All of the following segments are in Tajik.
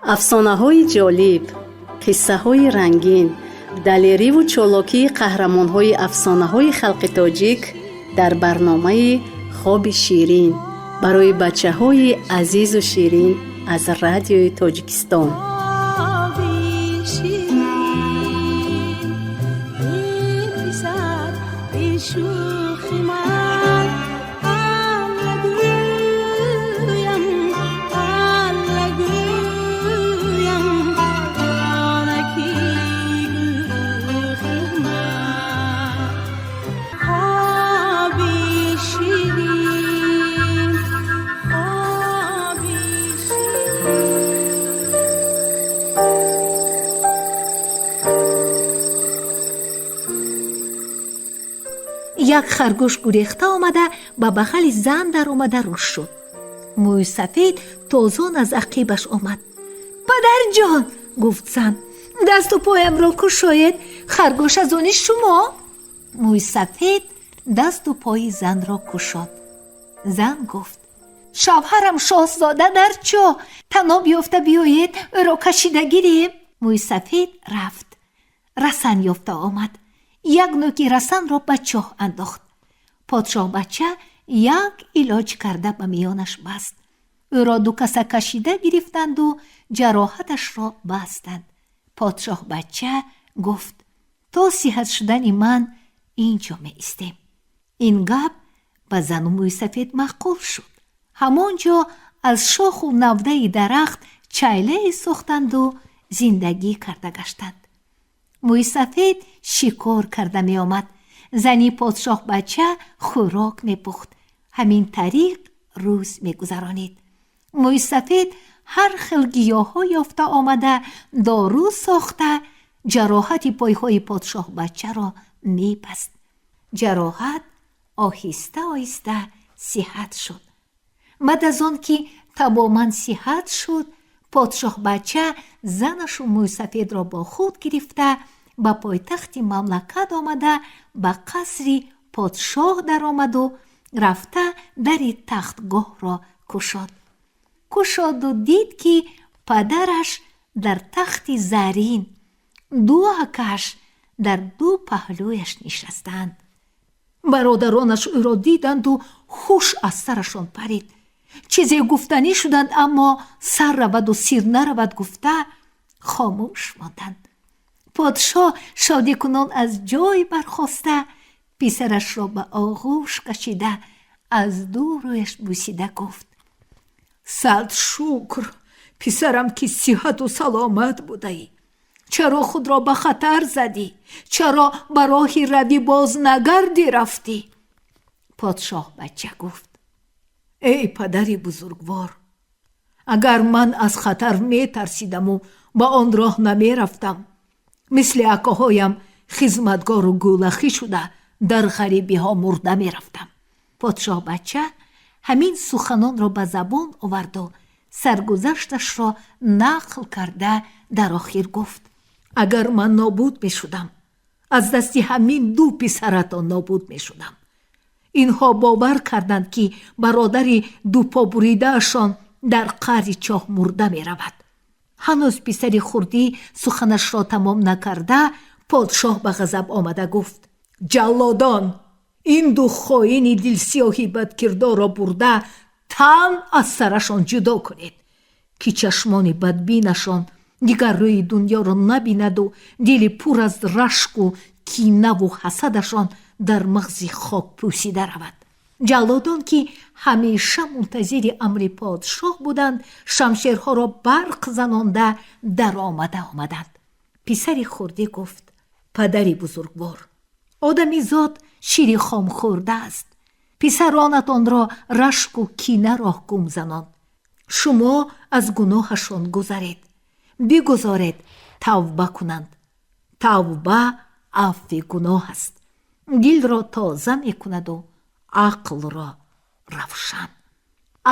Афсонаҳои ҷолиб, қиссаҳои рангин, далериву чолокии қаҳрамонҳои афсонаҳои халқи тоҷик дар барномаи «Хоби ширин» барои бачаҳои азизу ширин аз Радиои Тоҷикистон. Хоби ширин, эй писар, эй шӯхи ман, Алла гӯям, Алла гӯям, онаки гурӯхи ман. Хоби ширин, хоби ширин. Як харгӯш гурехта омада, ба бағали зан даромада рӯш шуд. Мӯи сафед тозон аз ақибаш омад. Падарҷон, гуфт зан, дасту поямро кушоед, харгӯш аз они шумо. Мӯи сафед дасту пои занро кушод. Зан гуфт: шавҳарам шоҳзода дар чоҳ, таноб ёфта биёед, ӯро кашида гирем. Мӯи сафед рафт, расан ёфта омад, як нӯки расанро ба чоҳ андохт. Подшоҳбача як илоҷ карда ба миёнаш баст. Ӯро ду каса кашида гирифтанду ҷароҳаташро бастанд. Подшоҳбача гуфт: то сиҳат шудани ман ин ҷо меистем. Ин гап ба зану мӯйсафед маъқул шуд. Ҳамон ҷо аз шоху навдаи дарахт чайлае сохтанду зиндагӣ карда гаштанд. Мӯйсафед шикор карда меомад, зани подшоҳбача хӯрок мепухт. Ҳамин тариқ рӯз мегузаронид. Мӯйсафед ҳар хел гиёҳҳо ёфта омада, дору сохта, ҷароҳати пойҳои подшоҳбачаро мебаст. Ҷароҳат оҳиста оҳиста сиҳат шуд. Баъд аз он ки тамоман сиҳат шуд, подшоҳбача занашу мӯйсафедро бо худ гирифта, ба пойтахти мамлакат омада, ба қасри подшоҳ даромаду рафта дари тахтгоҳро кушод. Кушоду дид, ки падараш дар тахти зарин, ду акаш дар ду паҳлӯяш нишастаанд. Бародаронаш ӯро диданду ҳуш аз сарашон парид. Чизе гуфтанӣ шуданд, аммо сар раваду сир наравад гуфта, хомӯш монданд. Подшоҳ шодикунон аз ҷой бархоста, писарашро ба оғӯш кашида, аз ду рӯяш бусида гуфт: сад шукр, писарам, ки сиҳату саломат будаӣ. Чаро худро ба хатар задӣ? Чаро ба роҳи равӣ боз нагардӣ рафтӣ? Подшоҳбача гуфт: эй падари бузургвор, агар ман аз хатар метарсидаму ба он роҳ намерафтам, мисли акоҳоям хизматгору гӯлахӣ шуда, дар ғарибиҳо мурда мерафтам. Подшоҳбача ҳамин суханонро ба забон оварду саргузашташро нақл карда, дар охир гуфт: агар ман нобуд мешудам, аз дасти ҳамин ду писаратон нобуд мешудам. Инҳо бовар карданд, ки бародари дупобуридаашон дар қаъри чоҳ мурда меравад. Ҳанӯз писари хурдӣ суханашро тамом накарда, подшоҳ ба ғазаб омада гуфт: ҷаллодон, ин ду хоини дилсиёҳи бадкирдорро бурда, тан аз сарашон ҷудо кунед, ки чашмони бадбинашон дигар рӯи дунёро набинаду дили пур аз рашку кинаву ҳасадашон дар мағзи хок пӯсида равад. Ҷаллодон, ки ҳамеша мунтазири амри подшоҳ буданд, шамшерҳоро барқ занонда даромада омаданд. Писари хурдӣ гуфт: падари бузургвор, одамизод шири хом хӯрдааст. Писаронатонро рашку кина роҳ гум занон. Шумо аз гуноҳашон гузаред, бигузоред тавба кунанд. Тавба афви гуноҳ аст, дилро тоза мекунаду ақлро равшан.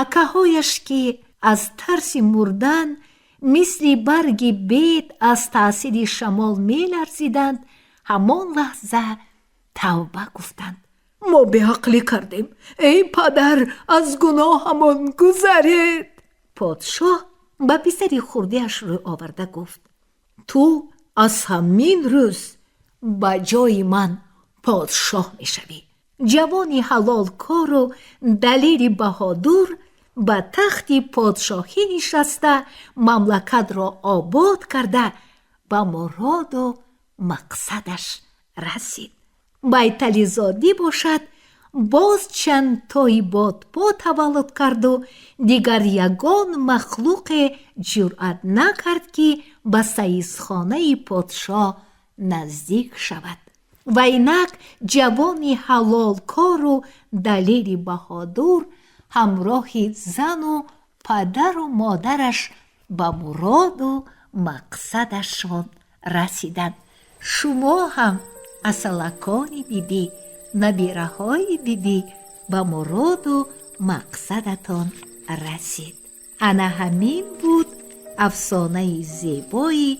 Акаҳояш, ки аз тарси мурдан мисли барги бед аз таъсири шамол меларзиданд, ҳамон лаҳза тавба гуфтанд: мо беақлӣ кардем, эй падар, аз гуноҳамон гузаред. Подшоҳ Ба писари хурдиаш рӯй оварда гуфт: «Ту аз ҳамин рӯз ба ҷои ман подшоҳ мешавӣ». Ҷавони ҳалолкору далери баҳодур ба тахти подшоҳӣ нишаста, мамлакатро обод карда, ба муроду мақсадаш расид. Байтализодӣ бошад, боз чанд тои бодпо таваллуд карду дигар ягон махлуқе ҷуръат накард, ки ба саисхонаи подшоҳ наздик шавад. Ва инак ҷавони ҳалолкору далери баҳодур ҳамроҳи зану падару модараш ба муроду мақсадашон расиданд. Шумо ҳам, асалакони бибӣ, набираҳои бибӣ, ба муроду мақсадатон расид. Ана ҳамин буд афсонаи зебои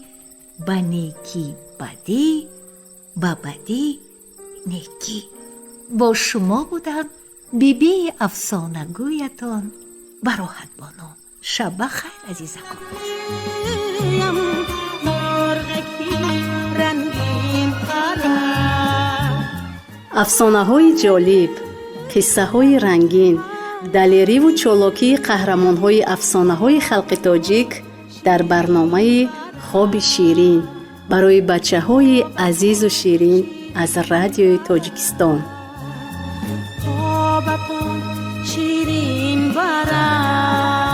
«Ба некӣ бадӣ, ба бадӣ некӣ». Бо шумо будам бибии афсонагӯятон Бароҳатбону. Шаб ба хайр, азизакон. Мурғаки рангин парад. Афсонаҳои ҷолиб, қиссаҳои рангин, далериву чолокии қаҳрамонҳои афсонаҳои халқи тоҷик дар барномаи «Хоби ширин» барои бачаҳои азизу ширин аз Радиои Тоҷикистон. Хобатон ширин барад.